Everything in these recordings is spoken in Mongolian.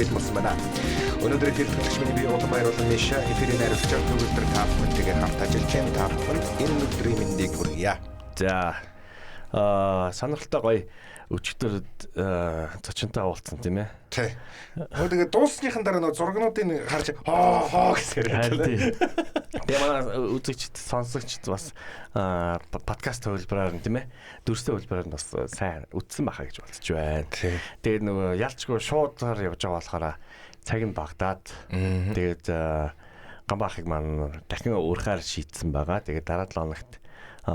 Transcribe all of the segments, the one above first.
Бэлэн болсон байна. Өнөөдөр эфир төлөгч миний би Улам Баяр болон Миша эфирийн найруулагчаар төгөлдөр та бүхэнтэйгээ хамт ажиллаж байна. Та бүхэнд энэ өдрийн мэндийг хүргье. За сонирхолтой гоё өчигдөр зочинтой уулзсан тийм ээ. Тий. Нөгөө тэгээ дууссныхан дараа нөгөө зургнуудыг харж хоо хоо гэсэн яриад. Тэгээ манай үзэгчд, сонсогчд бас подкаст хувилбараар нь тийм ээ. Дүрстэй хувилбараар нь бас сайн үтсэн байхаа гэж бодож байна. Тэгээд нөгөө ялчгүй шуудаар явж байгаа болохоор цаг нь багтаад тэгээд Гамбаахыг маань дахин өөрхөөр шийдсэн байгаа. Тэгээд дараа 7 хоногт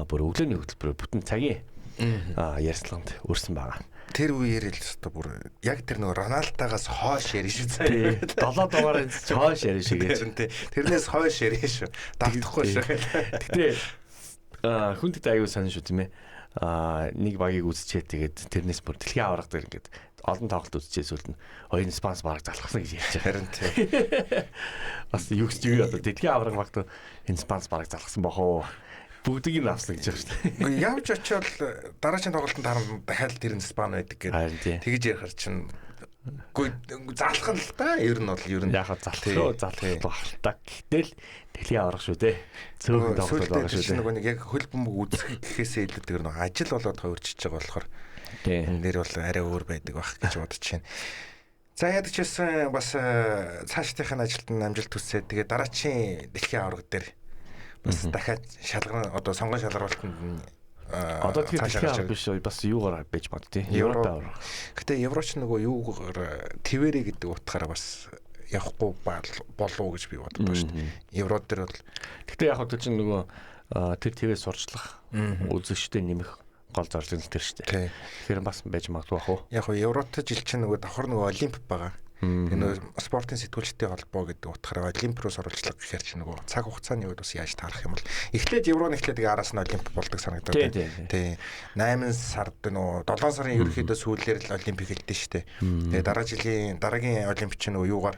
бүр өглөөний хөтөлбөр бүтэн цагийн ярьцлаганд өрсөн байгаа. Тэр үеэр л өстө бүр яг тэр нөгөө Роналдогоос хойш ярина шүү заа. 7 дугаарын хойш ярина шүү гэж. Тэрнээс хойш ярина шүү. Давтахгүй шүү. Гэтэ хүндэт аюу сонь шүү тийм ээ. Нэг багийг үзчихээ тэгээд тэрнээс бүр дэлхийн аварга дээр ингээд олон тоглолт үзчихээ сүлд нь хоёрын спонс бараг залхсан гэж ярьж байгаа. Харин тий. Бас юу гэж юу одоо дэлхийн аварга багт энэ спонс бараг залхсан бох уу? Бүгдийг нь авсан гэж байгаа шүү дээ. Явж очиод дараагийн тоглолтод харна дахиад тэр нь спан байдаг гэдэг. Тэгж ярихар чинь үгүй залах нь л та. Ер нь бол ер нь яг залах залах байх л та. Гэтэл дэлхийн аварга шүү дээ. Цөөхөн тоглолт байгаа шүү дээ. Нөгөө нэг яг хөл бөмбөг үзэх гэхээсээ илүү тэр нөгөө ажил болоод хувирчиж байгаа болохоор энэ нэр бол арай өөр байдаг байх гэж бодож байна. За яадаг ч гэсэн бас цаашдынхаа ажилд нь амжилт хүсээд тэгээ дараачийн дэлхийн аварга дээр бас дахиад шалгарна одоо сонгон шалгаруултанд одоо тэгэхээр дэлхийн аварга биш бас юугаар байж магадгүй Европ аварга. Гэтэ Евроч нөгөө юугаар твэрэ гэдэг утгаараа бас явахгүй болов уу гэж би боддог шүү дээ. Евро дээр бол гэтэ яг хөө чинь нөгөө тэр твээ сурчлах үзэгчтэй нэмэх гол зорилго нь тэр шүү дээ. Тэгэхээр бас байж магадгүй бах уу. Яг хөө Евротой жил чинь нөгөө давхар нөгөө Олимп байгаа. Тэр нөгөө спортын сэтгүүлчдийн холбоо гэдэг утгаараа Олимп руу сурвалжлага гэхэр чинь нөгөө цаг хугацааны үед бас яаж таарах юм бол эхлээд Евро нь эхлээд тэгээ араас нь Олимп болдог санагдаад байна. Тий. 8 сард нөгөө 7 сарын ерөнхийдөө сүүлээр л Олимп эхэлдэж штэ. Тэгээ дараа жилийн дараагийн Олимп чинь нөгөө юугаар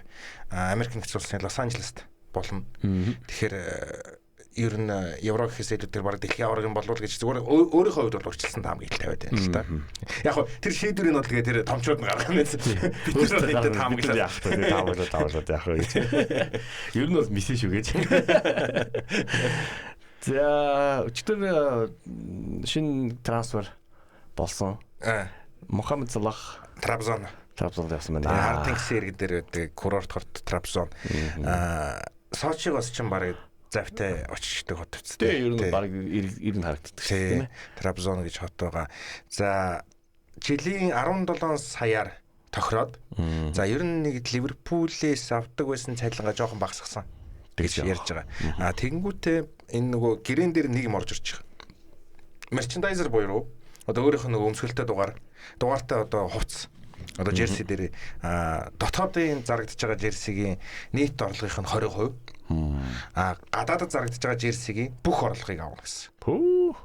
Америк нэгдсэн улсын Лос Анжелест болно. Тэгэхээр ер нь Евро гэхээс илүү тэр бараг дэлхийн аварга юм болов гэж зүгээр өөрийнхөө хувьд бол урьдчилсан таамаглал тавиад байна л та. Яг хөө тэр шийдвэрийг нь бол тэгээ тэр томчууд нь гаргах юм байсан. Бид нар бол энэ таамаглал яах вэ? Таамаглал таамаглал яах вэ гэж. Ер нь бол мисэ шүү гэж. За өчигдөр шинэ трансфер болсон. Мохаммед Салах Трабзон Трабзонд явсан байна. Хартингс ирэг дээр байдаг курорт хорт Трабзон. Сочигоос ч бараг завтай очиждаг хот үсттэй. Тийм ер нь баг ер нь харагддаг шүү тийм ээ. Трабзон гэж хот байгаа. За жилийн 17 саяар тохироод за ер нь нэг Ливерпулээс авдаг байсан цалингаа жоохон багасгасан гэж ярьж байгаа. А тэгэнгүүтээ энэ нөгөө гэрэн дээр нэг юм орж ирж байгаа. Мерчендайзер буюу одоо өөрийнх нь нөгөө өмсгөлтэй дугаартай одоо хувцас одоо жерси дээр дотоодын зарагдж байгаа жерсигийн нийт орлогын нь 20%. А гадаадад зарагдж байгаа жерсигийн бүх орлогыг авна гэсэн. Пүү.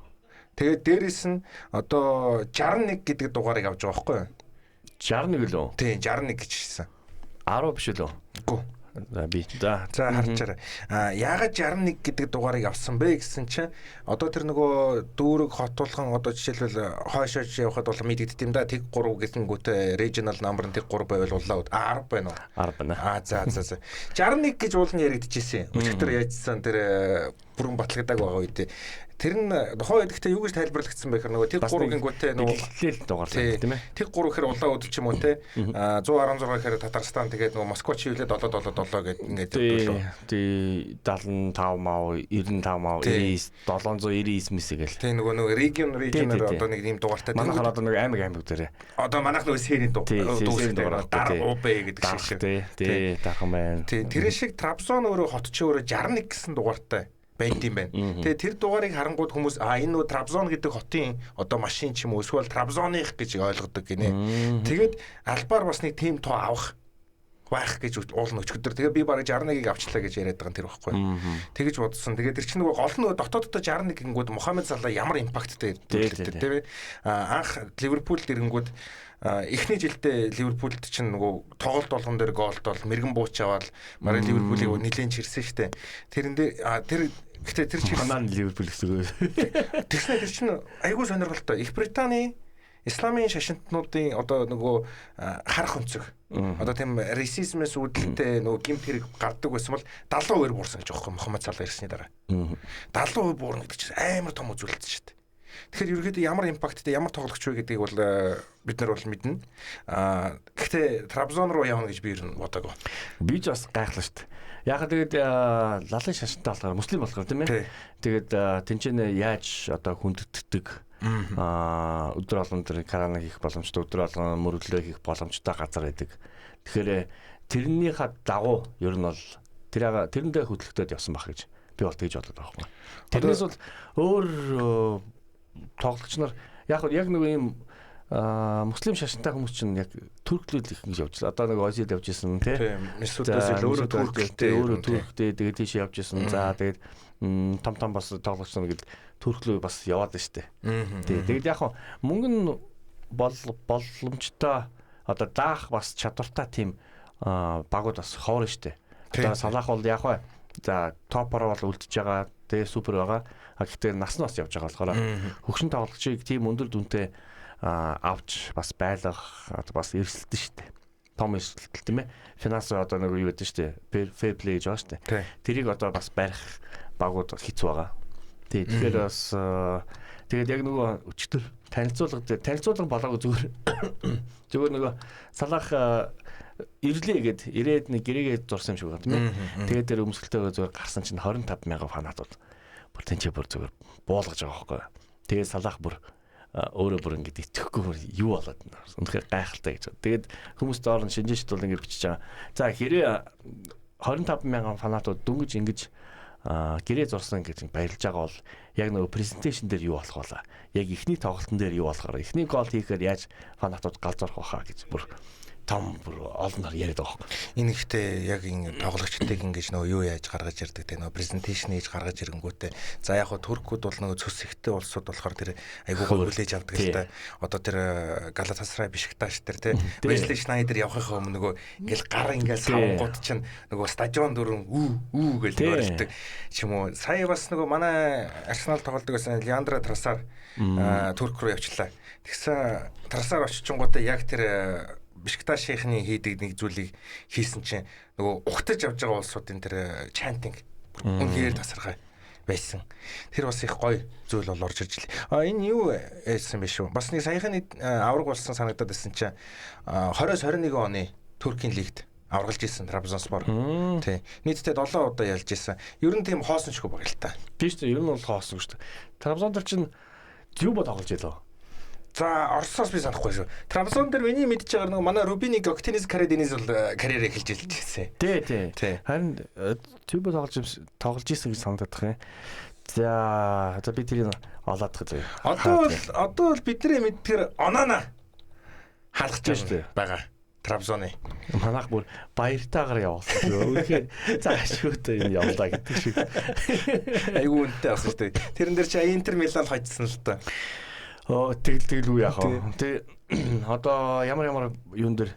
Тэгээд дээрэс нь одоо 61 гэдэг дугаарыг авч байгаа байхгүй юу? 61 лөө? Тийм 61 гэж хэлсэн. 10 биш лөө? Үгүй. За би за харчаарай. А яагаад 61 гэдэг дугаарыг авсан бэ гэсэн чинь одоо тэр нөгөө дүүрэг хотулган одоо жишээлбэл хойшоож явхад бол мэдэгддэг юм да. Тэг 3 гэсэнгүүтээ regional number нь тэг 3 байвал улаа 10 байна уу? 10 байна. А за за за. 61 гэж уул нь яригдчихсэн. Өчигдөр яажсан тэр бүрэн батлагдааг байгаа үед тэр нь тухайн үед гэхдээ юу гэж тайлбарлагдсан бэ гэхээр нөгөө тэг 3 гингүүтээ нөгөө хэлэл дугаарлаа тийм ээ. Тэг 3 гэхээр улаан өд ч юм уу те. 116 гэхээр Татарстан тэгээд нөгөө Москва чиглэлээ 7 7 7 гэд ингээд явдаг лөө. Тий 75 мав 95 мав 99 799 мэс гээл. Тий нөгөө регионоор одоо нэг ийм дугаартай. Манайхаар одоо нэг аймаг дээр. Одоо манайх нөгөө серийн дугаар дар УБ гэдэг шиг. Тий дархан байна. Тий тэр шиг Трабзон өөрөө хот чи өөрөө 61 гэсэн дугаартай байд юм байна. Тэгээ тэр дугаарыг харангууд хүмүүс энэ нөө Трабзон гэдэг хотын одоо машин ч юм уу эсвэл Трабзоных гэж ойлгодог гинэ. Тэгээд албаар бас нэг тийм тоо авах байх гэж уул нь өчигдөр. Тэгээ би бараг 61-ийг авчлаа гэж яриад байгаа нь тэр байхгүй. Тэгэж бодсон. Тэгээ тэр чинь нөгөө гол нь дотооддоо 61 гингүүд Мохаммед Салах ямар импакттай гэдэг тийм ээ. Анх Ливерпулд ирэнгүүд эхний жилдээ Ливерпулд чинь нөгөө тоглолт болгон дээр гоолдол мэрэгэн бууч аваад бараг Ливерпулийг нэлээд чирсэн штэ. Тэрэн дээр тэр гэтээ тэр чинь манай Ливерпул гэсэн үг. Тэгснэ тэр чинь айгүй сонирхолтой. Их Британий исламын шашинтнуудын одоо нөгөө харах өнцөг. Одоо тийм расизмээс үүдэлтэй нөгөө гэмт хэрэг гардаг байсан бол 70% буурсан гэж байгаа юм Мохаммед Салах ирсний дараа. 70% буурна гэдэг чинь амар том үзүүлэлт шүү дээ. Тэгэхээр ерөнхийдөө ямар импакттай ямар тоглогч вэ гэдгийг бол бид нар бол мэднэ. Гэхдээ Трабзон руу явна гэж би ер нь бодоагүй. Би ч бас гайхлаа шүү дээ. Яг тэгээд лалын шашинтай болохоор муслим болохоор тийм ээ. Тэгээд тэнцэнэ яаж одоо хүндэтдэг өдөр болгон тэр Коран хийх боломжтой, өдөр болгон мөрөглөө хийх боломжтой газар байдаг. Тэгэхээр тэрнийхээ дагуу ер нь бол тэрэндээ хөдөлгөдөд явсан байх гэж би бол тэгж бодод байгаа юм. Тэрнээс бол өөр тоглогч нар яг нэг юм муслим шашинтай хүмүүс чинь яг турклүүд их ингэж явж л. Одоо нэг Озил явж исэн тий. Месут Озил өөрөө турктэй, өөрөө турктэй тэгээд тийш явж исэн. За тэгээд том том бас тоглогч нар гэл турклүү бас яваад штэ. Тий. Тэгээд яг мөнгө нь бол боломжтой одоо даах бас чадвартай тийм багууд бас ховор штэ. Одоо Салах бол яг вэ? За топор бол үлдчихэж байгаа. Тэгээ супер байгаа. А гэхдээ нас нь бас явж байгаа болохоор хөгшин тоглогчийг тийм өндөр дүнтэй авч бас байлгах бас эрсдэлтэй шүү дээ. Том эрсдэл тийм ээ. Финанс одоо нэг юу гэдэг шүү дээ. Fair play гэж байгаа шүү дээ. Тэрийг одоо бас барих багууд хэцүү байгаа. Тий. Тэгэхээр бас тэгээд яг нөгөө өчтөр танилцуулга болоогүй зүгээр нөгөө Салах ирлээ гэд ирээд нэг гэрээгээ зурсан юм шиг байна тийм ээ. Тэгээд тэр өмсгөлтэйгээ зүгээр гарсан чинь 25 мянган фанатууд бүр тэнцээ бүр зүгээр буулгаж байгаа байхгүй. Тэгээд Салах бүр өөрөө бүр ингэж итгэхгүй юу болоод байна. Үнэхээр гайхалтай гэж. Тэгээд хүмүүс доор нь шинжээчд бол ингэж бичиж байгаа. За хэрэг 25 мянган фанатууд дөнгөж ингэж гэрээ зурсан гэж баярлж байгаа бол яг нөгөө презентацийн дээр юу болох вэ? Яг эхний тоглолтын дээр юу болохоор эхний гол хийхээр яаж фанатууд гал зурх байхаа гэж бүр том бүр олноор яриад байгаа байхгүй. Энэ ихтэй яг ингэ тоглогчдыг ингэж нөгөө юу яаж гаргаж ирдэг те нөгөө презентацийн хийж гаргаж ирэнгүүтээ за яг хөө туркууд бол нөгөө цөс ихтэй улсууд болохоор тэр айгуу гой хүлээж авдаг л та. Одоо тэр Галатасарай Бешикташ тэр те Wesley Sneijder явахынхаа өмнө нөгөө ингээл гар ингээл савнгууд чинь нөгөө стадион дөрөн үү үү гэж орилдог ч юм уу. Сая бас нөгөө манай Арсенал тоглодог байсан Леандро Тросар Турк руу явчлаа. Тэгсэн Тросар очичингуудаа яг тэр Бешикташийнхны хийдэг нэг зүйлийг хийсэн чинь нөгөө ухтаж явж байгаа улсуудын тэр chanting үнэхээр тасархай байсан. Тэр бас их гоё зүйл бол орж ирж лээ. А энэ юу яасан бэ шүү? Бас нэг саяхны авраг болсон санагдаад байсан чинь 20-21 оны Туркийн лигт авралж исэн Трабзонспор. Тий. Нийтдээ 7 удаа ялж исэн. Ер нь тийм хоосон шгүй баг л та. Тийм шүү дээ. Ер нь бол хоосон шүү дээ. Трабзон дээр чинь Зюба тоглож илөө. За Оросоос би санахгүй шүү. Трабзон дээр миний мэдж байгаа нэг манай Рубини Гоктенис Караденис бол карьер эхэлж ирсэн. Тий, тий. Харин Зюба тоглож исэн гэж санагдах юм. За би тэрийг олоодох заяа. Одоо бол бидний мэддгээр Онана халахж шүү дээ байгаа. Трабзоны. Манайх бүр баяртайгаар явуулсан. Үнэхээр заашгүйтэй юм явлаа гэдэг шиг. Айгуу үнэтэй авсан шүү дээ. Тэрэн дээр чи Интер Милан хожсон л та. Тэгэл үү яах вэ? Тэ одоо ямар юун дээр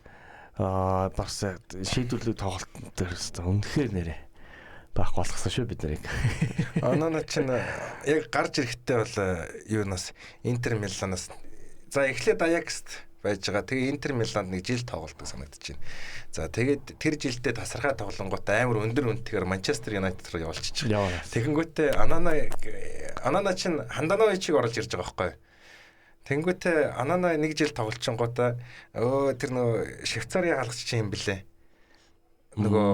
бас шийдвэрлэг тоглолтын дээр өстө үнэхээр нэрээ байхгүй болгосон шүү бид нарыг. Оноо чинь яг гарч ирэхдээ бол юунаас Интер Миланаас за эхлээд Аякст байж байгаа. Тэгээ Интер Миланд нэг жил тоглолдог санагдаж байна. За тэгээд тэр жилдээ тасархай тоглонгууд амар өндөр үнэтэйгээр Манчестер Юнайтед руу явуулчих. Тэгэнгүүтээ Анана чинь Хандановичийг оруулж ирж байгаа байхгүй юу? Тэнгүүтээ Анана нэг жил тоглолчингуудаа тэр нөгөө Швейцарын халгач чинь юм бэлээ. Нөгөө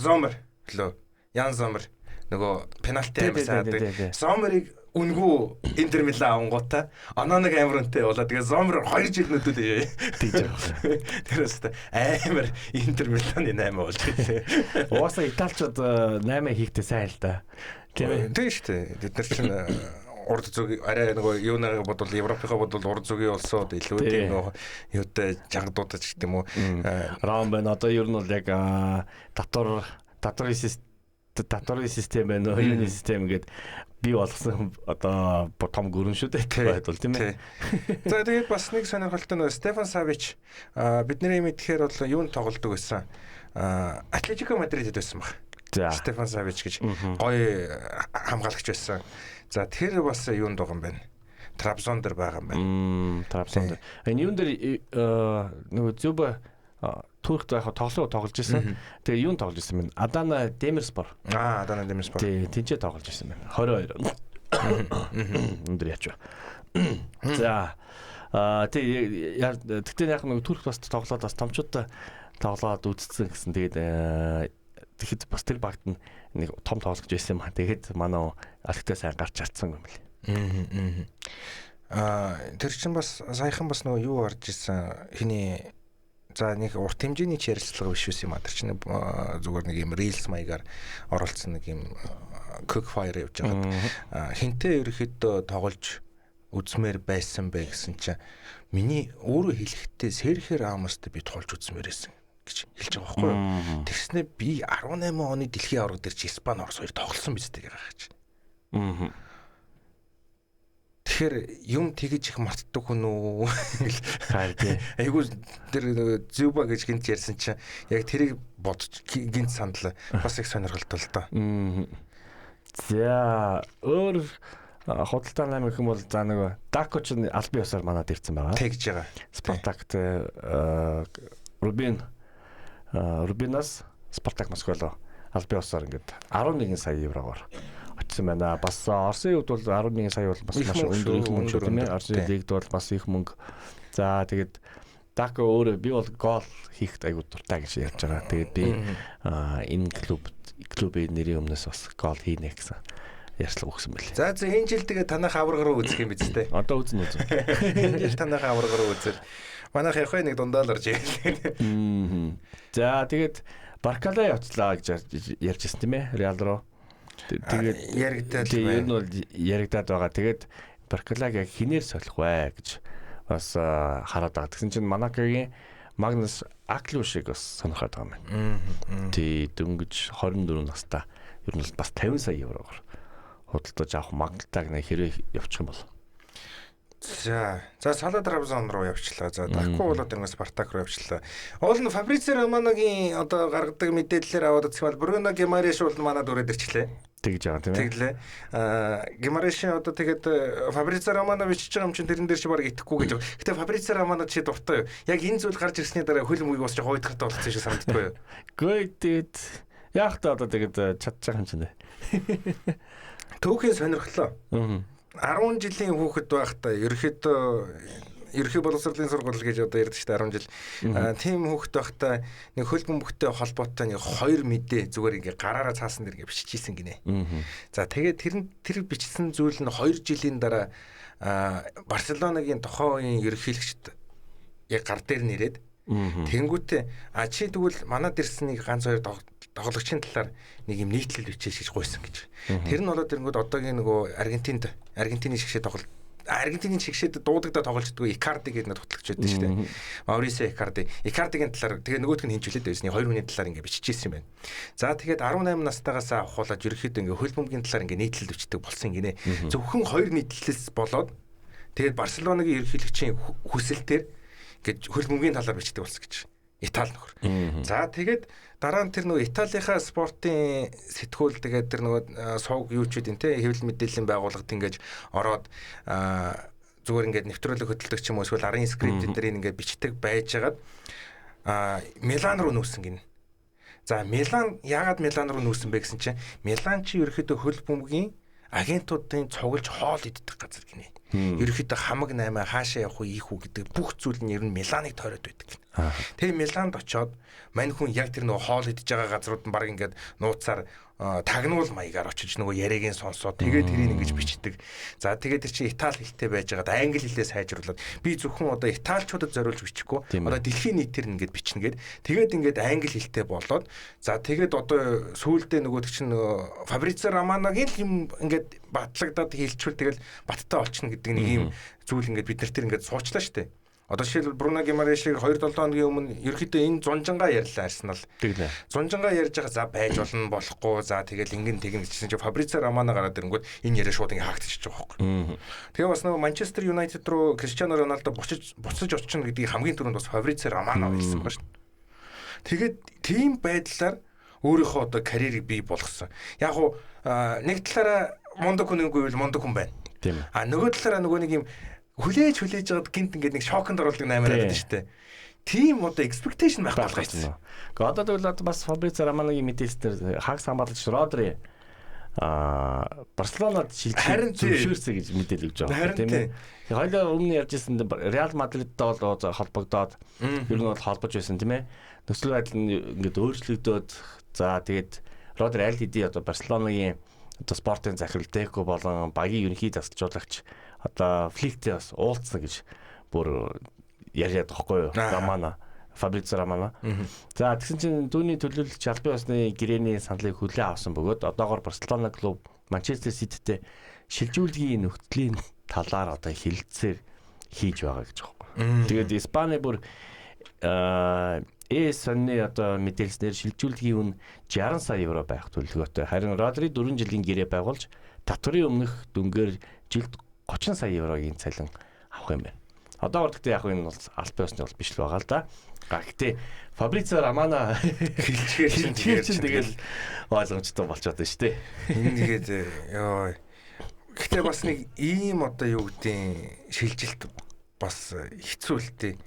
Зомер лөө Ян Зомер нөгөө пенальти амар саадаг. Зомерыг үнгүй Интер Милан авангуудаа Ананаг амар үнэтэй болоо. Тэгээ Зомер 2 жил нүдүүлээ тийж байгаа. Тэр өстө амар Интер Миланы 8 болж байлээ. Угаасаа италичууд 8 хийхдээ сайн л да. Тийм ээ. Тийм шүү дээ. Бид нар чинь урд зүг арай нөгөө юунаа бодвол Европынхаа бодвол урд зүгийн улсууд илүү тийм нөгөө юутай чангадуудаж гэх юм уу. Ром байна. Одоо ер нь бол яг татварын систем байна. Юуны систем гэдэг бий болгосон одоо том гүрэн шүү дээ. Байдвал тийм ээ. За тэгээд бас нэг сонирхолтой нөгөө Стефан Савич бидний мэдхээр бол юунд тоглодог байсан. Атлетико Мадридэд байсан баг. Стефан Савич гэж гоё хамгаалагч байсан. За тэр бас юунд байгаа юм бэ? Трабзон дээр байгаа юм байна. Трабзон дээр. Энэ юун дээр нөгөө Зюба Туркт яг тоглож исэн. Тэгээ юун тоглож исэн бэ? Адана Демирспор. Адана Демирспор. Тий, тэнцээ тоглож исэн байна. 22. Өндөр яач вэ? За. Тий, тэгтээ яг нэг Турк бас тоглоод бас томчуудтай тоглоод үзсэн гэсэн. Тэгээд тэгэхэд бас тэр багт нэг том тоглогч байсан юм. Тэгээд манай алхтай сайн гарч чадсан юм лээ. Тэр чинь бас саяхан бас нөгөө юу орж исэн хиний за нэг урт хэмжээний ч ярилцлага биш байсан юм а. Тэр чинь зүгээр нэг юм reels маягаар оролцсон нэг юм cook fire явж байгаад хинтээ ерөөхдөө тоглож үзмээр байсан бэ гэсэн чинь миний өөрөө хэлэхдээ Серхио Рамостой би тоглож үзмээр байсан гэж хэлж байгаа байхгүй юу. Тэгснэ би 18 оны дэлхийн аварга дээр чи Испани Орос хоёр тоглосон биз дээ гэж. Тэгэхээр юм тэгэж их мартдаг хүн үү? Харин айгуу тэр Зюба гэж гинт ярьсан чинь яг тэрийг бодож гинт сандлаа. Бас их сонирхолтой л доо. За өөр худалдаа 8 гэх юм бол за нөгөө Дако ч албан ёсоор манад ирсэн байгаа. Тэгж байгаа. Спартакт Рубинаас Спартак Москва руу албан ёсоор ингээд 11 сая еврогоор очсон байна. Бас Оросын хувьд бол 11 сая бол бас маш өндөр их мөнгө шүү тийм ээ. Оросын лигд бол бас их мөнгө. За тэгээд Дако өөрөө би бол гол хийхэд айгуу дуртай гэж ярьж байгаа. Тэгээд би энэ клубын нэрийн өмнөөс бас гол хийнэ гэсэн ярьцлага өгсөн байлээ. За энэ жил тэгээд танах аварга руу үзэх юм биз дээ. Одоо үзнэ. Энэ жил танах аварга руу үзэл. Манайх явах нэг дундаа л орж ирээ. За тэгээд Баркалай очлаа гэж ярьж ирсэн тийм ээ. Реал руу. Тэгээд яригдаад байна. Ер нь бол яригдаад байгаа. Тэгээд Баркалайг яг хинээр солих вэ гэж бас хараад байгаа. Тэгсэн чинь Монакогийн Магнус Аклушиг бас сонирхоод байгаа юм байна. Тий, дөнгөж 24 настай. Ер нь бол бас 50 сая еврогоор худалдаж авах магадaltaй нэг хэрэг явчих юм бол. За Сала Трабзон руу явчлаа. За Даку болоод ингэ Спартак руу явчлаа. Уул нь Фабрицио Романогийн одоо гаргадаг мэдээллээр аваад үзэх юм бол Бруно Гимареш бол манад өрөөд ирчлээ. Тэгж байгаа тийм ээ. Тэглээ. Гимарешийн одоо тэгээд Фабрицио Романо бичиж байгаа юм чинь тэрэн дээр чи баг итгэхгүй гэж. Гэтэ Фабрицио Романо чи дуртай юу? Яг энэ зүйл гарч ирсний дараа хөл мөгийг бас жоо хоёрдохтой болчихсон шиг санагддаггүй юу? Гүй тэгээд яах вэ одоо тэгээд чадчих юм чинь. Түүхийн сонирхлоо. 10 жилийн хүүхэд байхдаа ерөөхдөө ерөнхий боловсролын сургууль гэж одоо ярьдаг шүү дээ 10 жил. Тийм хүүхэд байхдаа нэг хөл бөмбөгтэй холбоотой нэг хоёр мэдээ зүгээр ингээ гараараа цаасан дээр ингээ биччихсэн гинэ. За тэгээд тэр бичсэн зүйл нь 2 жилийн дараа Барселонагийн тухайн үеийн ерөнхийлөгчд яг гар дээр нэрээд тэнгүүтээ чи тэгвэл манад ирсэн нэг ганц хоёр тоглогчийн талаар нэг юм нийтлэл бичээш гэж гуйсан гэж. Тэр нь болоод ирэнгүүт одоогийн нөгөө Аргентины шигшээ тоглолт Аргентины шигшээд дуудагдаа тоглолцдгоо Икарди гэдэг нэг тоглогч байдаг шүү дээ. Маурисио Икарди. Икардигийн талаар тэгээ нөгөөх нь хинжүүлээд байсан. Хоёр хүний талаар ингээ биччихсэн юм байна. За тэгээд 18 настайгаас авахуулаад ерөөхдөө ингээ хөл бөмбөгийн талаар ингээ нийтлэл бичдэг болсон гинэ. Зөвхөн хоёр нийтлэлээс болоод тэгээд Барселонагийн ерөнхийлөгчийн хүсэлтээр ингээ хөл бөмбөгийн талаар бичдэг болсон гэж. Итали нөхөр. За тэгээд дараа нь тэр нөгөө Италийнхаа спортын сэтгүүл тэгээд тэр нөгөө сувг юу ч үдин те хэвлэл мэдээллийн байгууллагад ингэж ороод зүгээр ингээд нэвтрүүлэг хөтэлдэг ч юм уу эсвэл арын скрипт дээр ингээд бичдэг байжгаад Милан руу нүүсэн гинэ. За Милан яагаад Милан руу нүүсэн бэ гэсэн чинь Милан чи ерөөхдөө хөл бөмбөгийн агентуудын цуглаж хоол иддэг газар гинэ. Ерөнхийдөө хамаг 8 хаашаа явах уу, ийх үү гэдэг бүх зүйл нь ер нь Миланыг тойроод байдаг гинэ. Тэгээ Миланд очоод мань хүн яг тэр нөгөө хоол идэж байгаа газрууд нь баг ингээд нууцаар тагнуул маягаар очиж нөгөө яриагийн сонсоод тэгээд тэрийг ингэж бичдэг. За тэгээд тэр чинь итали хэлтэй байжгаад англи хэлээ сайжруулад би зөвхөн одоо италичуудад зориулж бичихгүй одоо дэлхийн нийтээр ингээд бичнэ гээд тэгээд ингээд англи хэлтэй болоод за тэгээд одоо сүүлдээ нөгөө чинь нөгөө Фабрицио Романогийн л юм ингээд батлагдаад хэлчихвэл тэгэл баттай олчихно гэдэг нэг юм зүйл ингээд бид нар тэр ингээд суучлаа штэ. Одоо жишээлбэл Бруно Гимарешиг 2-7 хоногийн өмнө ерөөхдөө энэ зунжангаа ярьлаа Арсенал. Тэглээ. Зунжангаа ярьж байгаа за байж болно болохгүй за тэгэл ингэн тэгнэ гэсэн чинь Фабрицио Романо гараад ирэнгүүт энэ яриа шууд ингээ хаагдчихж байгаа байхгүй. Тэгээ бас нөгөө Манчестер Юнайтед руу Криштиано Роналдо буцаж очино гэдгийг хамгийн түрүүнд бас Фабрицио Романо хэлсэн байгаа шүү дээ. Тэгээд тийм байдлаар өөрийнхөө одоо карьерийг бий болгосон. Яг уу нэг талаараа мундаг хүн үгүй бол мундаг хүн байна. Тийм. А нөгөө талаараа нөгөө нэг юм хүлээж жагаад гинт ингээд нэг шоконд оруулдаг наймаар байдаг шүү дээ. тийм одоо expectation байхгүй болгосон. Гэхдээ одоо тэгвэл бас Фабрицио Романогийн мэдээлэлээр хагас хамгаалагч Родри Барселонад шилжих зөвшөөрсөн гэж мэдээлэл өгч байгаа тийм ээ. Хоёлаа өмнө ярьж ирсэн Реал Мадридтай бол холбогдоод ер нь бол холбож байсан тийм ээ. Нөхцөл байдал нь ингээд өөрчлөгдөөд за тэгээд Родри аль хэдий одоо Барселонагийн одоо спортын захирал Деко болон багийн ерөнхий засалжуулагч одоо Фликтэй бас уулзсан гэж бүр яриад байгаа байхгүй юу? Романо, Фабрицио Романо. За тэгсэн чинь түүний төлөөлөгч албан ёсны гэрээний саналыг хүлээн авсан бөгөөд одоогор Барселона клуб Манчестер Сититэй шилжүүлгийн нөхцөлийн талаар одоо хэлэлцээр хийж байгаа гэж байгаа байхгүй. Тэгээд Испани бүр ЭС-ны одоо мэдээлснээр шилжүүлгийн үн 60 сая евро байх төлөвлөгөөтэй. Харин Родри 4 жилийн гэрээ байгуулж татварын өмнөх дүнгээр жилд 30 сая еврогийн цалин авах юм байна. Одоо гэхдээ яг энэ бол албан ёсны бол биш л байгаа л да. Гэхдээ Фабрицио Романо хэлчихээр чинь тэгэл ойлгомжтой болчиход байна шүү дээ. Энэ тэгээд ёо. Гэхдээ бас нэг ийм одоо юу гэдیں шилжилт бас хэцүү л дээ.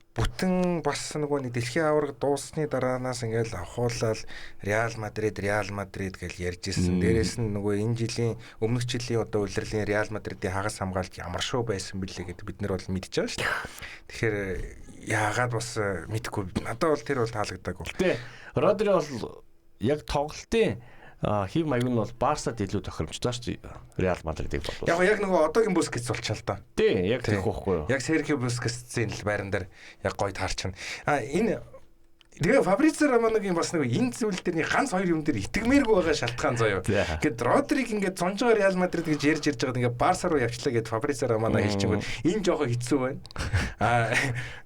Бүтэн бас нөгөө нэг дэлхийн аварга дууссаны дараанаас ингээл авахуулаад Реал Мадрид гэж ярьж ирсэн. Дээрээс нь нөгөө энэ жилийн өмнөх жилийн одоо улирлын Реал Мадридын хагас хамгаалт ямар шүү байсан бэлээ гэдэг бид нар бол мэдж байгаа шүү дээ. Тэгэхээр яагаад бас мэдэхгүй. Надад бол тэр бол таалагдаагүй. Гэтэ Родри бол яг тоглолтын хэв маяг нь бол Барсад илүү тохиромжтой шүү дээ. Реал Мадридыг бол. Яг нөгөө одоогийн Бускетс болчихлоо л доо. Тий, яг тийх байхгүй юу? Яг Серхио Бускетсийн л байран дээр яг гоё таарчна. А энэ тэгээ Фабрицио Романогийн бас нэг энэ зүйл дээр нэг ганц хоёр юм дээр итгэмээргүй байгаа шалтгаан заяа. Ингээд Родриг ингээд зонжоо Реал Мадрид гэж ярьж байгаад ингээд Барса руу явчлаа гэд Фабрицио Романо хэлчихэнгүүт энэ жоохон хэцүү байна. А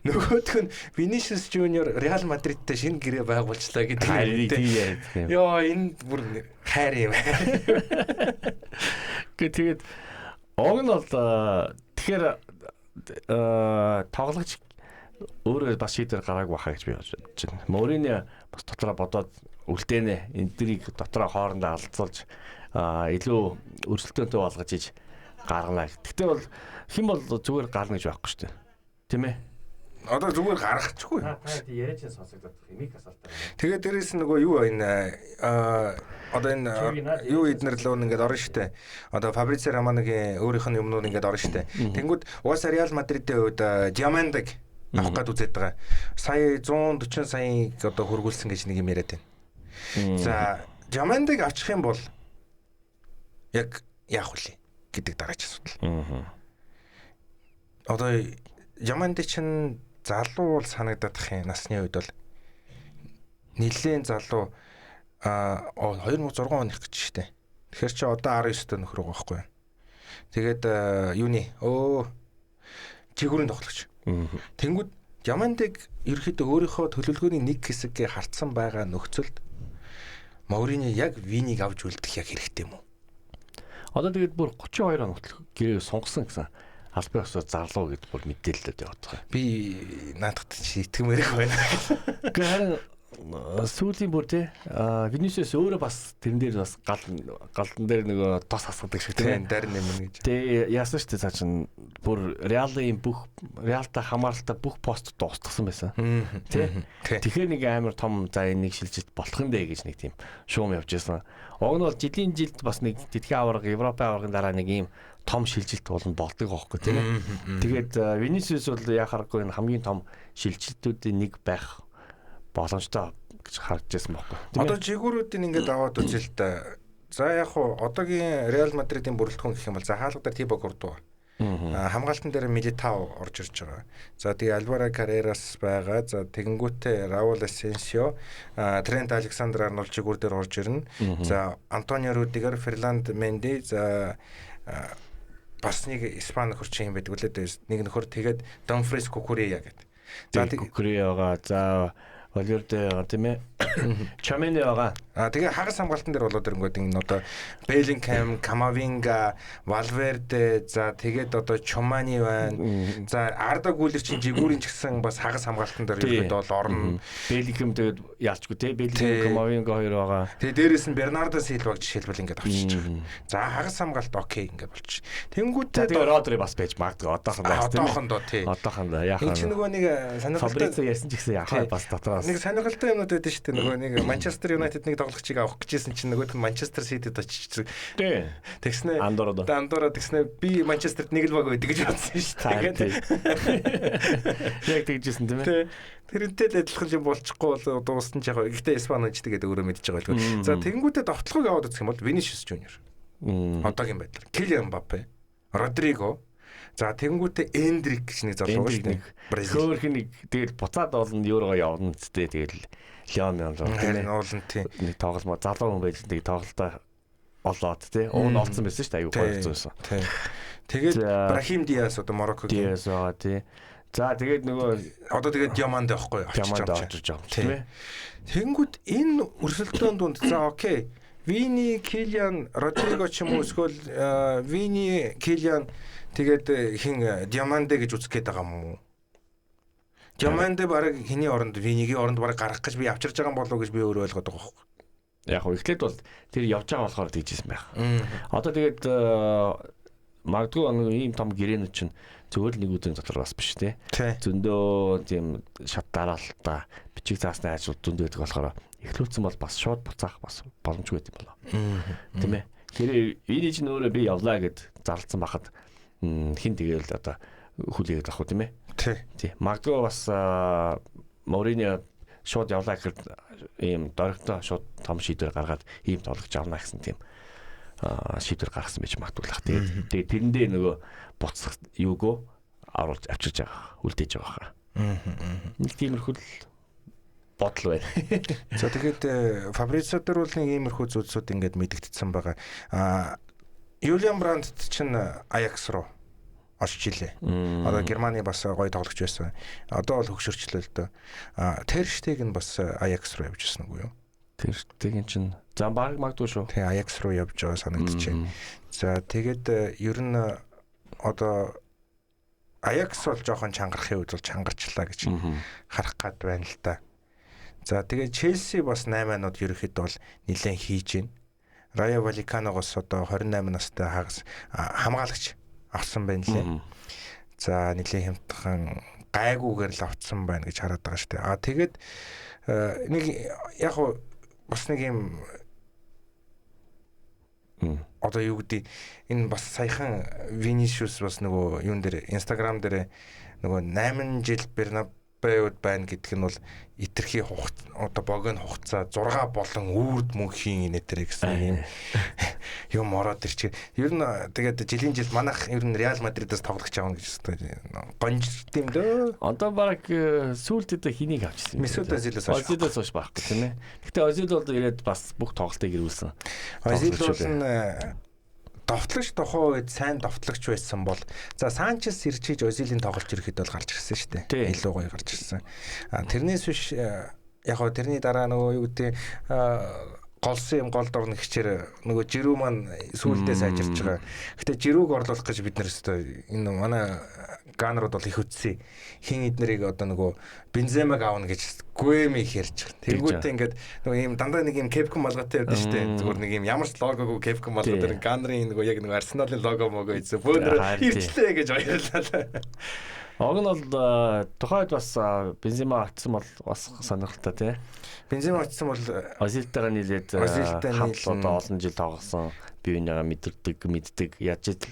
нөгөөх нь Винисиус Жуниор Реал Мадридтай шинэ гэрээ байгуулчлаа гэдэг юм. Йоо энэ бүр хайр юм. Гэ тэгээд уг нь бол тэгэхээр тоглогч өөрөө бас шийдвэр гараагүй байхаа гэж би бодож байна. Мориньо бас дотроо бодоод үлдээнэ. Энэ дэрийг дотроо хоорондоо алдцуулж илүү өрсөлдөөнтэй болгож иж гаргана. Гэхдээ бол хэн бол зүгээр гарна гэж байхгүй шүү дээ. Тийм ээ? Одоо зүгээр гаргачихгүй. Та яриач сонсогдоод их асаалтаа. Тэгээд дээрээс нь нөгөө юу энэ одоо энэ юу эднэр лөө ингээд орно штэ. Одоо Фабрицио Романогийн өөрийнх нь юмнууд ингээд орно штэ. Тэнгүүд угаасаа Реал Мадридын хувьд Диамандаг авах гээд үзээд байгаа. Сая 140 саяыг одоо хөргүүлсэн гэж нэг юм яриад байна. За, Диамандыг авчих юм бол яг яах вэ гэдэг дараач асуудал. Одоо Диаманд чинь залуу бол санагдах юм. Насны үед бол нэлээд залуу 2006 оных гэж штэ. Тэгэхээр чи одоо 19 дэх нөхөр байгаа байхгүй юу? Тэгээд юуны жигүүрийн тоглогч. Тэнгүүд Диамандыг ерөөхдөө өөрийнхөө төлөвлөгөөний нэг хэсэггээ хартсан байгаа нөхцөлд Мориньо яг Винийг авч үлдэх яг хэрэгтэй юм уу? Одоо тэгээд бүр 32 он хүртэл гэрээ сунгасан гэсэн албан ёсоор зарлуу гэдээ бүр мэдээлэлд яваад байгаа. Би наадахад чи итгэмээрх байна. Гэхдээ харин сүүлийн бүр тий Винисиус өөрөө бас тэрэн дээр бас галдан дээр нөгөө тос хасгадаг шиг тийм дараа нэмнэ гэж. Тий яасан шүү дээ цаа чин бүр Реалын бүх Реалтай хамааралтай бүх пост дуустгасан байсан. Тий. Тэгэхээр нэг амар том за энэ нэг шилжилт болох юм дээ гэж нэг тийм шуум явж байсан. Уг нь бол жилийн жилд бас нэг дэлхийн аварга, Европын аваргын дараа нэг ийм том шилжилт болно болдог аахгүй тийм ээ. Тэгээд Винисиус бол яхааргүй энэ хамгийн том шилжилтүүдийн нэг байх боломжтой гэж харж байсан байхгүй. Одоо жигүүрүүдийн ингээд аваад үзэл та. За яг хуу одоогийн Реал Мадридын бүрэлдэхүүн гэх юм бол за хаалга дээр Тибо Куртуа. Хамгаалтан дээр Милитао орж ирж байгаа. За тэгээ Альваро Каррерас байгаа. За тэгэнгүүтээ Раул Асенсио, Трент Александр Арнольд жигүүр дээр орж ирнэ. За Антонио Рудигер, Ферланд Менди, за бас нэг Испани нөхөр чинь юм байдаг үлээ. Нэг нөхөр тэгээд Дамфрис Кукурея гэдэг. За Кукурея байгаа. За Валверде байгаа тийм ээ. Чамини байгаа. А тэгээ хагас хамгаалтан дээр болоод ирэнгүүт энэ одоо Беллингем, Камавинга, Валверде, за тэгээд одоо Чумани байна. За Арда Гүлер чинь Жигүүрийн ч гэсэн бас хагас хамгаалтан дээр ерөөдөө бол орно. Беллингем тэгээд ялчгүй те. Беллингем, Камавинга хоёр байгаа. Тэгээ дээрэс нь Бернардо Силваг жишээлбэл ингээд авчиж байгаа. За хагас хамгаалт окей ингээд болчих. Тэнгүүтээ тэгээ Родри бас байж магадгүй одоохондоо тийм. Одоохондоо тий. Одоохондоо яхаа. Энэ чинь нөгөө нэг сонирхолтой Фабрицио ярьсан ч гэсэн яхаа бас дотроос. Нэг сонирхолтой юмнууд байдаг шүү дээ. Нөгөө нэг Манчестер Юнайтед нэг тоглогчийг авах гэжсэн чинь нөгөөх нь Манчестер Ситид очиж. Тий. Тэгснэ Андорра тэгснэ би Манчестерт нэг л баг байдаг гэж бодсон шүү дээ. Яг тэгжсэн тийм ээ. Тэрнтэй л адилхан юм болчихгүй бол дууссан ч яг. Гэхдээ Испани ч тэгээд өөрөө мэдж байгаа байлгүй. За тэгэнгүүтээ довтлогыг аваад үзэх юм бол Винисиус Жуниор. Одоогийн байдлаар Килиан Мбаппе, Родриго. За тэгэнгүүтээ Эндрик гэж нэг залуу шүү дээ. Бразил. Хөөхөн нэг тэгэл буцаад олно еврогоо явна зү тэгэл Леон руу тийм ээ. Уулан тийм. Нэг тоглолт залуу хүн байж нэг тоглолтоо олоод тий. Уг нь олцсон байсан шүү дээ. Аюу гоё байсан. Тий. Тэгээд Брахим Диас одоо Мароккогийн Диас байгаа тий. За тэгээд нөгөө одоо тэгээд Диаманд байхгүй очиж байгаа юм тийм ээ. Тэгэнгүүт энэ өрсөлдөөн дунд за окей. Вини, Килиан, Родриго ч юм уу эсвэл Вини, Килиан тэгээд хин Диаманде гэж үзэх гээд байгаа юм уу? Диаманде бараг хиний оронд Винигийн оронд бараг гарах гэж би авчирж байгаа юм болов уу гэж би өөрөө ойлгоод байгаа байхгүй. Яг хөө эхлээд бол тэр явж байгаа болохоор тэгжсэн байх. Одоо тэгээд магадгүй ийм том гэрээнүүд чинь зөвхөн нэг өдрийн дотор бас биш те. Зөндөө тийм шат дараалтаа бичиг заасны ажил зөндөө байдаг болохоор эхлүүлсэн бол бас шууд буцаах бас боломжгүй юм болоо. Тийм ээ. Тэр энэ чинь өөрөө би явлаа гэд зарлцсан байхад хин тэгээл одоо хүлээгээд авах уу тийм ээ. Тий. Магадгүй бас Мориньо шууд явлаа гэхэд ийм дөрөгтэй шууд том шийдвэр гаргаад ийм тоглогч авна гэсэн тийм шийдвэр гаргасан байж магадгүй л ах. Тэгээд тэрэндээ нөгөө буцах юугөө оруулж авчирж байгаа, үлдээж байгаа хаа. Нэг тиймэрхүү л бодол байна. За тэгээд Фабрицио дээр бол нэг иймэрхүү зүйлсүүд ингээд мэдэгдсэн байгаа. Аа Юлиан Брандт чинь Аякс руу очиж илээ. Одоо Германы бас гоё тоглогч байсан. Одоо бол хөгшөрчлөө л дөө. Аа Тер Штеген бас Аякс руу явж ирсэн үгүй юу? Тер Штеген чинь за баг магадгүй шүү. Тий, Аякс руу явж байгаа санагдчихэв. За тэгээд ер нь одоо Аякс бол жоохон чангарахын үед бол чангарчлаа гэж харах гад байна л да. За тэгээд Челси бас 8-нууд ерөөхдөө бол нэлээд хийж байна. Райо Валиканогоос одоо 28 настай хагас хамгаалагч авсан байна лээ. За нэлээд хямдхан гайгүйгээр л авцсан байна гэж хараад байгаа шүү дээ. А тэгээд нэг яг бас нэг юм одоо юу гэдэг энэ бас саяхан Винисиус бас нөгөө юун дээр Instagram дээр нөгөө 8 жил Бернабеуд байна гэдг нь бол итерхий хугацаа одоо богино хугацаа 6 болон үрд мөнхийн инээдэрэ гэсэн юм юм ороод ирчих. Ер нь тэгээд жилийн жил манайх ер нь Реал Мадридаас тоглогч авна гэж өстой гонжт юм дөө. Одоо бараг сүүлд одоо хэнийг авчихсан юм бэ? Месут Озилоос хойш. Озилоос хойш байхгүй тийм ээ. Гэтэ Озил бол ирээд бас бүх тоглолтыг ирүүлсэн. Озил бол довтлогч тухайн үед сайн довтлогч байсан бол за Санчес ирчиж Озилийн тоглолч ирэхэд бол гарч ирсэн шүү дээ. Илүү гоё гарч ирсэн. А тэрнээс биш яг гоо тэрний дараа нөгөө юу гэдэг голсон юм голд орно гэхчээр нөгөө Жирүү маань сүүлдээ сайжирч байгаа. Гэтэ Жирүүг орлуулах гэж бид нэр өстой энэ манай ганерууд бол их үтсэн. Хин эднэрийг одоо нөгөө Бенземаг аавна гэж Гүэми их ярьж байгаа. Тэнгүүтээ ингээд нөгөө ийм дандаа нэг ийм кепком малгайтай явдсан шүү дээ. Зүгээр нэг ийм ямар ч логогүй кепком малгай дээр ганерын нөгөө яг нөгөө Арсеналын лого могоо ийдсэн. Бөөнөр ирчлээ гэж баярлалаа. Уг нь бол тухайд бас Бензема очсон бол бас сонирхолтой тий. Бензема очсон бол Озилтайгаа нийлээд хамт одоо олон жил тоглосон. Бие биенийгээ мэдэрдэг, мэддэг. Яаж ил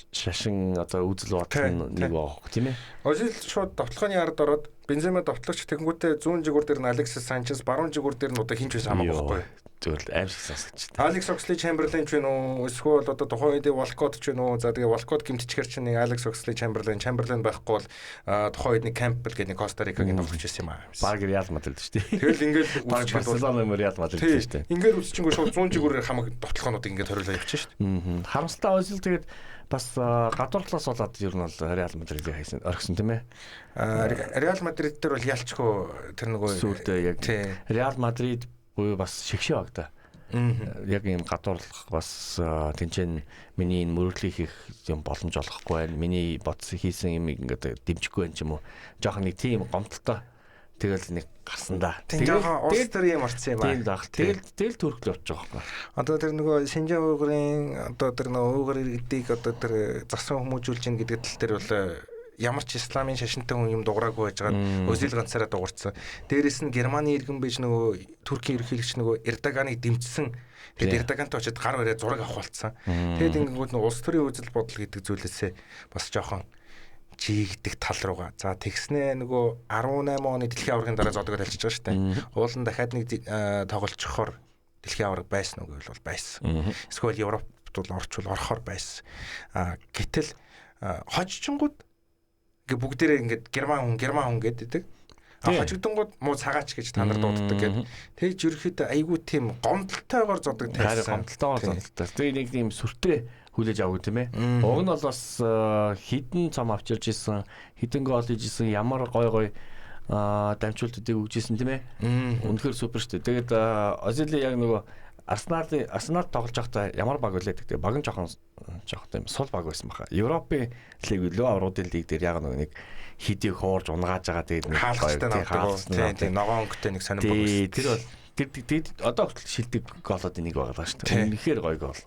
шашин одоо үзэл бодол нэг байх тийм ээ. Озил шууд довтлогын ард ороод Бензема довтлогч тэгэнгүүтээ зүүн жигүүр дээр нь Алексис Санчес, баруун жигүүр дээр нь одоо хинч байсан хамаагүй байхгүй. Зүгээр л аим шиг сонсогч. Алекс Оксли Чемберлен ч вэ үү? Эсвэл одоо тухайн үед Волкот ч вэ үү? За тэгээ Волкот гимтчихэр чинь нэг Алекс Оксли Чемберлен, Чемберлен байхгүй бол тухайн үед нэг Кампбелл гэдэг нэг Коста Рикагийн тоглогч байсан юм аа. Баг Реал Мадрид шүү дээ. Тэгэл ингээл үзчихэл Барселона юм Реал Мадрид шүү дээ. Ингээд үзчихэнгүү шууд 100 жигүүрээр хамаг довтлогоонуудыг ингээд хориулаа явчих шүү дээ. Харамсалтай Озил тэгээд бас гадуур талаас болоод ер нь бол Реал Мадридыг хайсан орхисон тийм ээ. Реал Мадрид дээр бол ялчгүй тэр нөгөө сүүлдээ яг Реал Мадрид буюу бас шигшээ баг та. Яг ийм гадуурлах бас тэнцэн миний энэ мөрөглийг хийх юм боломж олохгүй байна. Миний бодсон хийсэн юм ингээд дэмжихгүй байх юм уу. Жохон нэг тийм гомдолтой тэгэл нэг гарсан да. Тэгэл улс төрийн юм орсон юм аа. Тийм даа. Тэгэл Турк л явж байгаа байхгүй. Одоо тэр нөгөө Шинжаан уйгурын одоо тэр нөгөө уйгур иргэдийг одоо тэр засан хүмүүжүүлж гин гэдэг тал дээр бол ямар ч исламын шашинтай хүн юм дуграагүй байжгаад Özil ганцаараа дугуурсан. Дээрээс нь Германы иргэн байж нөгөө Туркийн ерөнхийлөгч нөгөө Эрдоганыг дэмжсэн. Тэгээд Эрдогантай очиод гар бариа зураг авах болцсон. Тэгээд ингэнгүүт нөгөө улс төрийн үзэл бодол гэдэг зүйлээсээ бас жоохон чийгдэх тал руугаа. За тэгснээ нөгөө 18 оны дэлхийн аваргын дараа зодогод альчиж байгаа шүү дээ. Уулын дахиад нэг тоглолцохоор дэлхийн аварга байсан уу гэвэл бол байсан. Эсвэл Европт бол орчвол орохоор байсан. А гэтэл хожчингууд ингээ бүгдээрээ ингээд герман хүн гэдэг. А хожигдонгууд муу цагаач гэж та нар дууддаг гэдэг. Тэгж ерөөхдөө айгүй тийм гомдолтойгоор зодог тайлсан. Гомдолтойгоор зодолтой. Тэгээ нэг тийм сүртэй хүлээж авах тийм ээ. Уг нь бол бас хідэн цом авчирж исэн, хідэн гол хийж исэн, ямар гой гой дамжуултуудыг өгж исэн тийм ээ. Үнэхээр супер шүү дээ. Тэгээд Озили яг нөгөө Арсенал тоглож байхдаа ямар баг үлээ гэдэг. Баг нь жоохон тийм сул баг байсан баха. Европын лиг лөө авруудын лиг дээр яг нэг хидийг хуурж унгааж байгаа тэгээд нэг хаалгатай тийм ногоон өнгөтэй нэг сонин баг байсан. Тэр бол тэр одоо хүртэл шилдэг голоодын нэг байгаа шүү дээ. Үнэхээр гоё гол.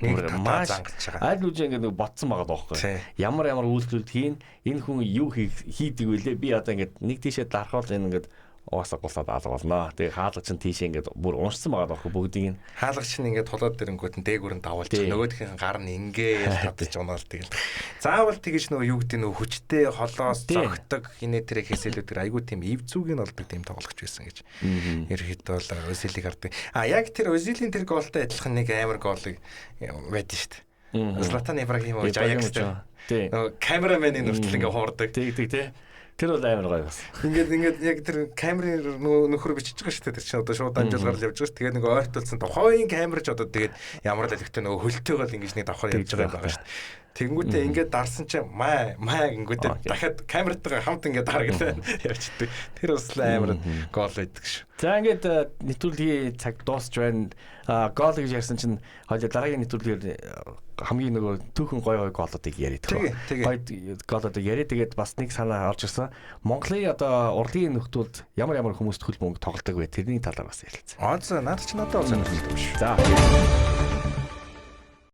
Нэг маш зангаж байгаа. Аль үжи ингээд нэг ботсон байгаа даахгүй. Ямар үйлдэл хийн энэ хүн юу хийдэг вүлээ би одоо ингээд нэг тийшээ дарах бол энэ ингээд угаасаа гулсаад алга болно. Тэгээ хаалгач нь тийшээ ингээд бүр уншсан байгаа даахгүй бүгдийг нь. Хаалгач нь ингээд тулаад дэрэнгүүт нь дээгүүр нь давуулж нөгөөх нь гар нь ингээд татаж унаал тэгэл. Заавал тэгэж нөгөө юу гэдэг нөгөө хүчтэй холоос зогтдог хинэ тэр ихээс илүү тэр айгүй тийм ив зүг нь олдог тийм тоглогч байсан гэж. Ерхэд бол Özil-ийг хардаг. А яг тэр Özil-ийн тэр голтой адилхан нэг амар голыг байдаг шүү дээ. Златан Ибрагимович Аякс дээр. Нөгөө камераменийн нүртэл ингээд хуурдаг. Тэг тий. Тэр бол амар гоё бас. Ингээд яг тэр камерын нөгөө нөхөр бичиж байгаа шүү дээ. Тэр чинь одоо шууд дамжуулгаар л явж байгаа шүү. Тэгээд нөгөө ойртолцсон тухайн камер ч одоо тэгээд ямар л алигтай нөгөө хөлтөйгөө л ингэж нэг давхар явж байгаа юм байгаа шүү дээ. Тэгэнгүүтээ ингээд дарсан чинь маа гингүүтээ дахиад камертайгаа хамт ингээд дараглаа явчихдаг. Тэр бас амар гол байдаг шүү. За ингээд нэвтрүүлгийн цаг дуусч байна. Гол гэж ярьсан чинь хоёул дараагийн нэвтрүүлгээр хамгийн нөгөө түүхэн гоё гоё голуудыг яриад байгаа. Гоё голуудыг яриад тэгээд бас нэг санаа орж ирсэн. Монголын одоо урлагийн нөхцөлд ямар ямар хүмүүст хөл бөмбөг тоглодог вэ? Тэрний талаар бас ярилцсан. Аа за наад чи надад сонирхолтой биш. За.